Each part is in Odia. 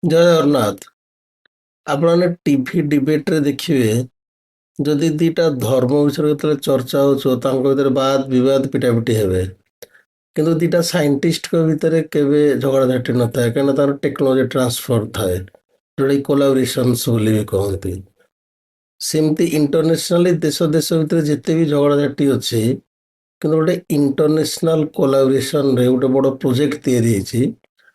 ଜୟ ଜଗନ୍ନାଥ। ଆପଣମାନେ ଟିଭି ଡିବେଟରେ ଦେଖିବେ, ଯଦି ଦିଟା ଧର୍ମ ବିଷୟରେ ଯେତେବେଳେ ଚର୍ଚ୍ଚା ହେଉଥିବ, ତାଙ୍କ ଭିତରେ ବାଦ ବିବାଦ, ପିଟାପିଟି ହେବେ। କିନ୍ତୁ ଦିଟା ସାଇଣ୍ଟିଷ୍ଟଙ୍କ ଭିତରେ କେବେ ଝଗଡ଼ାଝାଟି ନଥାଏ, କାହିଁକିନା ତାର ଟେକ୍ନୋଲୋଜି ଟ୍ରାନ୍ସଫର ଥାଏ, ଯୋଉଟାକି କୋଲାବରେସନ୍ସ ବୋଲି ବି କହନ୍ତି। ସେମିତି ଇଣ୍ଟରନ୍ୟାସନାଲି ଦେଶ ଦେଶ ଭିତରେ ଯେତେ ବି ଝଗଡ଼ାଝାଟି ଅଛି, କିନ୍ତୁ ଗୋଟେ ଇଣ୍ଟରନ୍ୟାସନାଲ କୋଲାବରେସନରେ ଗୋଟେ ବଡ଼ ପ୍ରୋଜେକ୍ଟ ତିଆରି ହେଇଛି।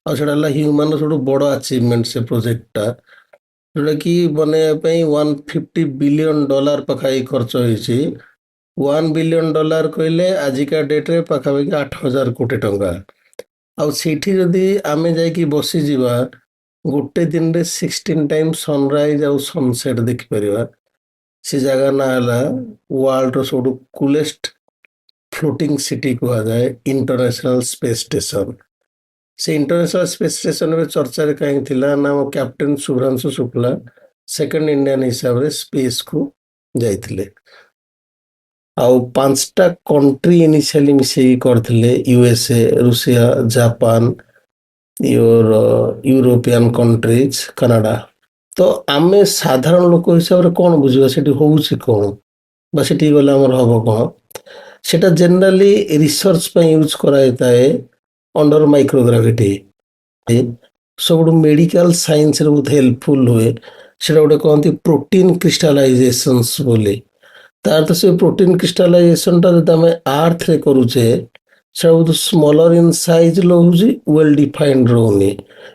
ଆଉ ସେଟା ହେଲା ହ୍ୟୁମାନର ସବୁଠୁ ବଡ଼ ଆଚିଭମେଣ୍ଟ ସେ ପ୍ରୋଜେକ୍ଟଟା, ଯୋଉଟାକି ବନେଇବା ପାଇଁ $150 ବିଲିୟନ ପାଖାପାଖି ଖର୍ଚ୍ଚ ହେଇଛି। $1 ବିଲିୟନ କହିଲେ ଆଜିକା ଡେଟ୍ରେ ପାଖାପାଖି 8,000 କୋଟି ଟଙ୍କା। ଆଉ ସେଇଠି ଯଦି ଆମେ ଯାଇକି ବସିଯିବା, ଗୋଟେ ଦିନରେ 16 ଟାଇମ୍ ସନରାଇଜ ଆଉ ସନସେଟ୍ ଦେଖିପାରିବା। ସେ ଜାଗା ନାଁ ହେଲା, ୱାର୍ଲଡର ସବୁଠୁ କୁଲେଷ୍ଟ ଫ୍ଲୋଟିଂ ସିଟି କୁହାଯାଏ, ଇଣ୍ଟରନ୍ୟାସନାଲ ସ୍ପେସ୍ ଷ୍ଟେସନ। ସେ ଇଣ୍ଟରନ୍ୟାସନାଲ ସ୍ପେସ୍ ଷ୍ଟେସନ ଏବେ ଚର୍ଚ୍ଚାରେ କାହିଁକି ଥିଲା ନା, ଆମ captain Shubhanshu Shukla second Indian ହିସାବରେ ସ୍ପେସକୁ ଯାଇଥିଲେ। ଆଉ ପାଞ୍ଚଟା କଣ୍ଟ୍ରି ଇନିସିଆଲି ମିଶେଇକି କରିଥିଲେ: USA, Russia, Japan, your European countries, Canada. ତ ଆମେ ସାଧାରଣ ଲୋକ ହିସାବରେ କ'ଣ ବୁଝିବା, ସେଠି ହଉଛି କ'ଣ ବା ସେଠିକି ଗଲେ ଆମର ହବ କ'ଣ? ସେଟା ଜେନେରାଲି ରିସର୍ଚ୍ଚ ପାଇଁ ୟୁଜ୍ କରାଯାଇଥାଏ ଅଣ୍ଡର ମାଇକ୍ରୋଗ୍ରାଭିଟି। ସବୁଠୁ ମେଡିକାଲ ସାଇନ୍ସରେ ବହୁତ ହେଲ୍ପଫୁଲ ହୁଏ। ସେଟା ଗୋଟେ କହନ୍ତି ପ୍ରୋଟିନ୍ କ୍ରିଷ୍ଟାଲାଇଜେସନ୍ସ ବୋଲି। ତାର ତ ସେ ପ୍ରୋଟିନ୍ କ୍ରିଷ୍ଟାଲାଇଜେସନଟା ଯଦି ଆମେ ଆର୍ଥରେ କରୁଛେ, ସେଟା ବହୁତ ସ୍ମଲର ଇନ୍ ସାଇଜ୍ ରହୁଛି, ୱେଲ୍ ଡିଫାଇଣ୍ଡ ରହୁନି।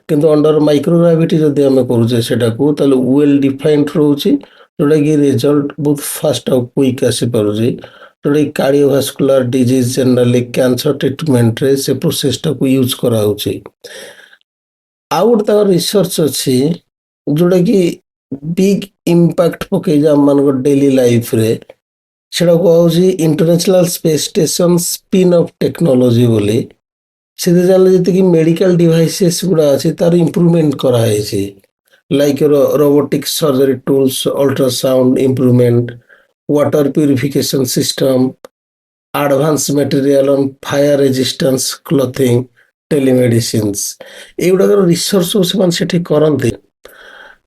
କିନ୍ତୁ ଅଣ୍ଡର ମାଇକ୍ରୋଗ୍ରାଭିଟି ଯଦି ଆମେ କରୁଛେ ସେଟାକୁ, ତାହେଲେ ୱେଲ୍ ଡିଫାଇଣ୍ଡ ରହୁଛି, ଯୋଉଟାକି ରେଜଲ୍ଟ ବହୁତ ଫାଷ୍ଟ ଆଉ କୁଇକ୍ ଆସିପାରୁଛି, ଯୋଉଟାକି କାର୍ଡ଼ିଓଭାସ୍କୁଲାର ଡିଜିଜ୍, ଜେନେରାଲି କ୍ୟାନ୍ସର ଟ୍ରିଟମେଣ୍ଟରେ ସେ ପ୍ରୋସେସଟାକୁ ୟୁଜ୍ କରାହଉଛି। ଆଉ ଗୋଟେ ତାଙ୍କର ରିସର୍ଚ୍ଚ ଅଛି, ଯୋଉଟାକି ବିଗ୍ ଇମ୍ପାକ୍ଟ ପକେଇଛି ଆମମାନଙ୍କ ଡେଲି ଲାଇଫରେ। ସେଟା କୁହାହଉଛି International Space Station spin off technology ବୋଲି। ସେଥିରେ ଜାଣିଲେ, ଯେତିକି ମେଡିକାଲ ଡିଭାଇସେସ୍ ଗୁଡ଼ା ଅଛି, ତାର ଇମ୍ପ୍ରୁଭମେଣ୍ଟ କରାହେଇଛି, like robotic surgery tools, ultrasound improvement, water purification system, advance material on fire resistance clothing, telemedicines, ଏଇଗୁଡ଼ାକର research ସବୁ ସେମାନେ ସେଠି କରନ୍ତି।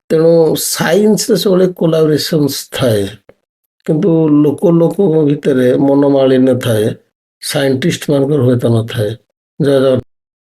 ତେଣୁ ସାଇନ୍ସରେ ସବୁବେଳେ କୋଲାବରେସନ୍ସ ଥାଏ, କିନ୍ତୁ ଲୋକ ଲୋକଙ୍କ ଭିତରେ ମନମାଳିନ୍ୟ ଥାଏ, ସାଇଣ୍ଟିଷ୍ଟ ମାନଙ୍କର ହୁଏତ ନଥାଏ। ଜୟ ଜଗନ୍ନାଥ।